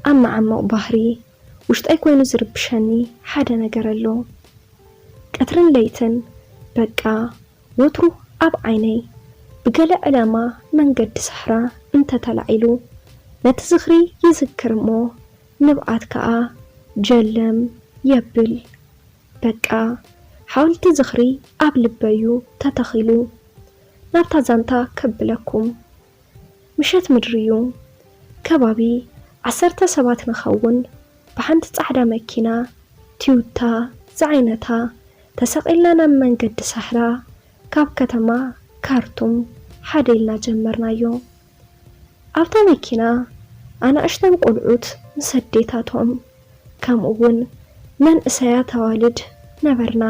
ኣብ መዓሙቕ ባህሪ ውሽጠይ ኮይኑ ዝርብሸኒ ሓደ ነገር ኣሎ። ቀትርን ለይትን በቃ ወትሩ ኣብ ዓይነይ ብገለ ዕላማ መንገዲ ሳሕራ እንተተላዒሉ ነቲ ዝኽሪ ይዝክር እሞ ንብዓት ከኣ ጀለም የብል። በቃ ሓወልቲ ዝኽሪ ኣብ ልበዩ ተተኺሉ። ናብታ ዛንታ ከብለኩም። ምሸት ምድሪ እዩ። ከባቢ ዓሰርተ ሰባት ንኸውን ብሓንቲ ጻዕዳ መኪና ቲዩታ ዝዓይነታ ተሰቒልና ናብ መንገዲ ሳሕራ ካብ ከተማ ካርቱም ሓደ ኢልና ጀመርናዮ። ኣብታ መኪና ኣናእሽተን ቆልዑት ምስ ኣዴታቶም ከምኡ እውን መንእሰያት ኣዋልድ ነበርና።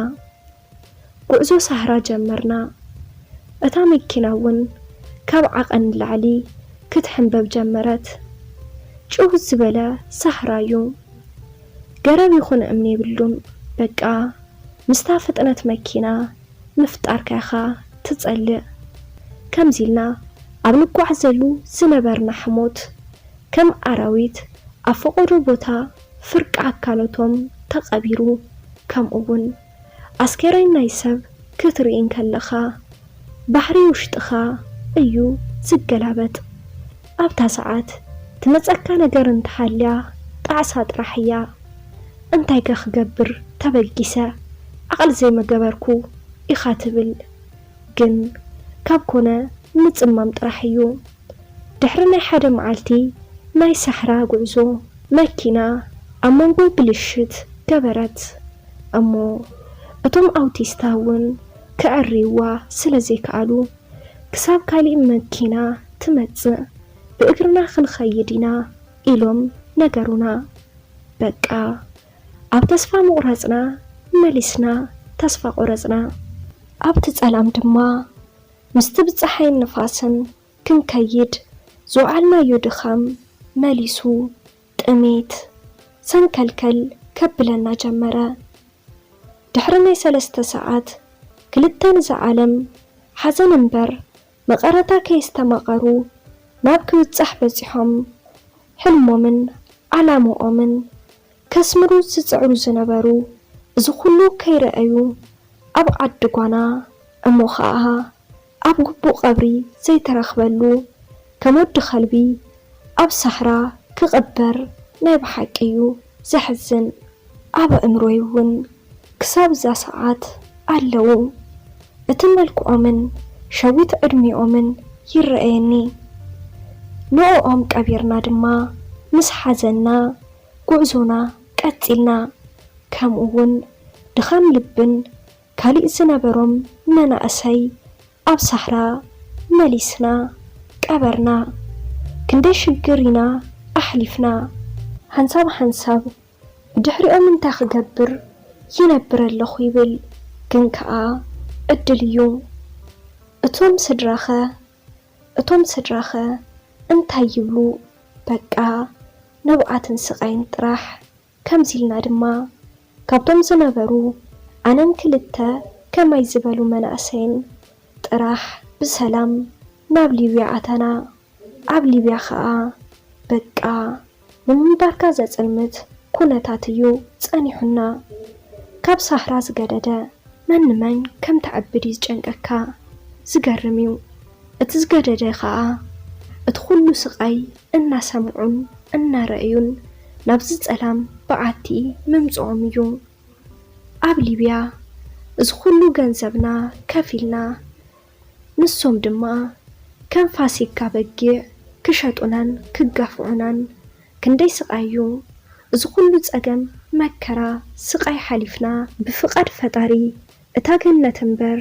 ጉዕዞ ሳህራ ጀመርና። እታ መኪና እውን ካብ ዓቐን ንላዕሊ ክትሕንበብ ጀመረት። ጭው ዝበለ ሳህራ እዩ። ገረብ ይኹን እምኒ የብሉን። በቃ ምስታ ፍጥነት መኪና ምፍጣርካ ኢኻ ትጸልእ። ከምዚ ኢልና ኣብ ንጓዓዘሉ ዝነበርና ሕሞት ከም ኣራዊት ኣብ ፈቐዶ ቦታ ፍርቂ ኣካላቶም ተቐቢሩ። ከምኡ እውን ኣስከሬን ናይ ሰብ ክትርኢ እንከለኻ ባህሪ ውሽጥኻ እዩ ዝገላበጥ። ኣብታ ሰዓት ትመጸካ ነገር እንተሃልያ ጣዕሳ ጥራሕ እያ። እንታይከ ክገብር ተበጊሰ ዓቕሊ ዘይምገበርኩ ኢኻ ትብል። ግን ካብ ኮነ ምጽማም ጥራሕ እዩ። ድሕሪ ናይ ሓደ መዓልቲ ናይ ሳሕራ ጉዕዞ መኪና ኣብ መንጎ ብልሽት ገበረት። እሞ እቶም ኣውቲስታ እውን ከዐርይዋ ስለ ዘይከኣሉ ክሳብ ካሊእ መኪና ትመጽእ ብእግርና ክንኸይድ ኢና ኢሎም ነገሩና። በቃ ኣብ ተስፋ ምቑራጽና መሊስና ተስፋ ቆረጽና። ኣብቲ ጸላም ድማ ምስቲ ብጸሓይን ንፋስን ክንከይድ ዝወዓልናዮ ድኻም መሊሱ ጥሜት ሰንከልከል ከብለና ጀመረ። ድሕሪ ናይ ሰለስተ ሰዓት ክልተ ንዝዓለም ሓዘን እምበር መቐረታ ከየስተማቐሩ ናብ ክብጻሕ በጺሖም። ሕልሞምን ዓላምኦምን ከስምሩ ዝጽዕሩ ዝነበሩ እዚ ኩሉ ከይረኣዩ ኣብ ዓዲ ጓና እሞ ኸኣ ኣብ ግቡእ ቀብሪ ዘይተረኽበሉ ከም ወዲ ከልቢ ኣብ ሳሕራ ክቕበር ናይ ብሓቂ እዩ ዘሕዝን። ኣብ ኣእምሮይ እውን ክሳብ እዛ ሰዓት ኣለዉ። እቲ መልክዖምን ሸዊት ዕድሚኦምን ይረኣየኒ። ንዕኦም ቀቢርና ድማ ምስ ሓዘንና ጉዕዞና ቀጺልና። ከምኡ እውን ድኻም ልብን ካሊእ ዝነበሮም መናእሰይ ኣብ ሳሕራ መሊስና ቀበርና። ክንደይ ሽግር ኢና ኣሕሊፍና። ሓንሳብ ሓንሳብ ብድሕሪኦም እንታይ ክገብር ይነብር ኣለኹ ይብል። ግን ከኣ ዕድል እዩ። እቶም ስድራኸ እቶም ስድራኸ እንታይ ይብሉ? በቃ ንብዓትን ስቓይን ጥራሕ። ከምዚ ኢልና ድማ ካብቶም ዝነበሩ ኣነን ክልተ ከማይ ዝበሉ መናእሰይን ጥራሕ ብሰላም ናብ ሊብያ ኣተና። ኣብ ሊብያ ኸኣ በቃ ንምንባርካ ዘጽልምት ኩነታት እዩ ጸኒሑና። ካብ ሳህራ ዝገደደ መን ንመን ከም ትዓብድ እዩ ዝጨንቀካ። ዝገርም እዩ። እቲ ዝገደደ ኸኣ እቲ ኩሉ ስቓይ እናሰምዑን እናረኣዩን ናብዚ ጸላም በዓቲ ምምጽኦም እዩ። ኣብ ሊብያ እዚ ኩሉ ገንዘብና ከፊልና ንሶም ድማ ከም ፋሲካ በጊዕ ክሸጡናን ክጋፍዑናን ክንደይ ስቓይ እዩ። እዚ ኩሉ ጸገም መከራ ስቓይ ሓሊፍና ብፍቓድ ፈጣሪ እታ ገነት እምበር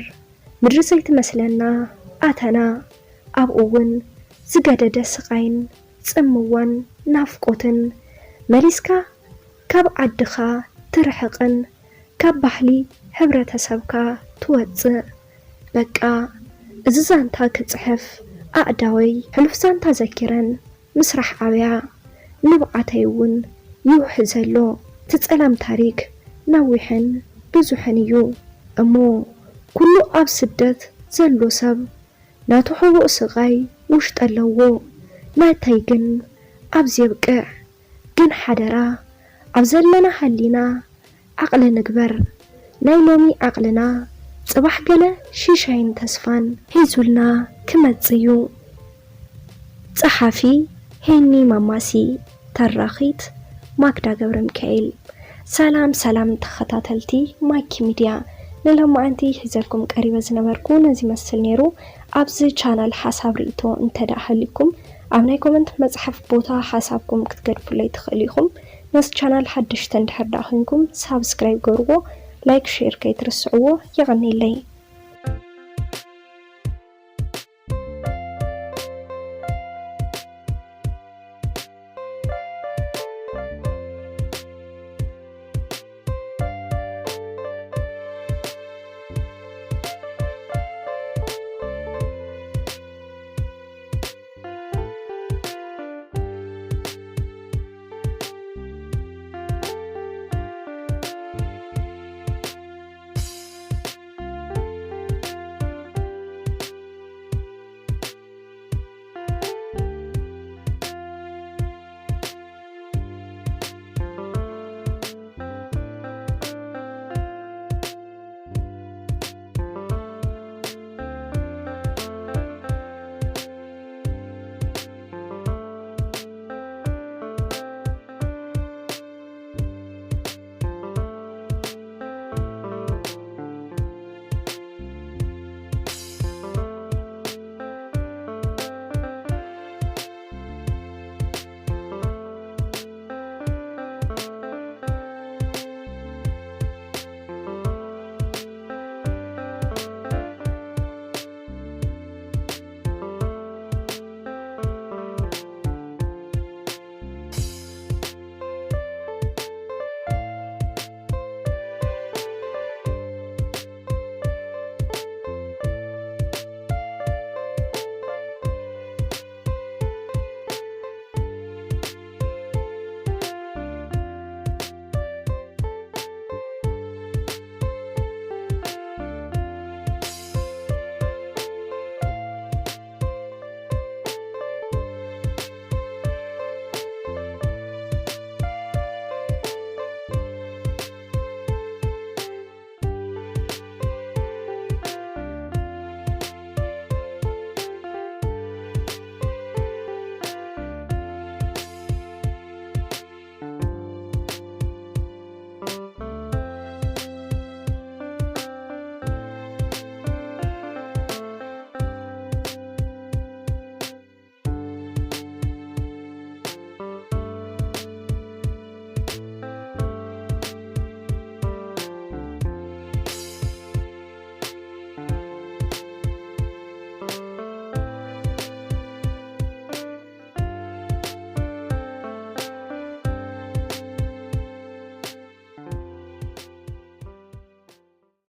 ምድሪ ዘይትመስለና ኣተና። ኣብኡ እውን ዝገደደ ስቓይን ጽምዋን ናፍቆትን መሊስካ ካብ ዓድኻ ትርሕቕን ካብ ባህሊ ሕብረተሰብካ ትወጽእ። በቃ እዚ ዛንታ ክጽሕፍ ኣእዳወይ ሕሉፍ ዛንታ ዘኪረን ምስራሕ ኣብያ። ንብዓተይ እውን ይውሕዝ ኣሎ። እቲ ጸላም ታሪክ ነዊሕን ብዙሕን እዩ። እሞ ኩሉ ኣብ ስደት ዘሎ ሰብ ናቱ ሕቡእ ስቓይ ውሽጢ ኣለዎ። ናተይ ግን ኣብዚ የብቅዕ። ግን ሓደራ ኣብ ዘለና ሃሊና ዓቕሊ ንግበር። ናይ ሎሚ ዓቕልና ጽባሕ ገለ ሽሻይን ተስፋን ሒዙልና ክመጽእ እዩ። ጸሓፊ ሄኒ ማማሲ፣ ተራኺት ማክዳ ገብረ ሚካኤል። ሰላም ሰላም ተኸታተልቲ ማኪ ሚድያ፣ ንሎማዓንቲ ሒዘልኩም ቀሪበ ዝነበርኩ ነዚ መስል ነይሩ። ኣብዚ ቻናል ሓሳብ ርእይቶ እንተ ደኣ ሃልዩኩም ኣብ ናይ ኮመንት መጽሓፍ ቦታ ሓሳብኩም ክትገድፉለይ ትኽእሉ ኢኹም። ነዚ ቻናል ሓደሽቲ እንድሕር ደኣ ኮይንኩም ሳብስክራይብ ገርዎ፣ ላይክ ሼር ከይትርስዕዎ። የቐንየለይ።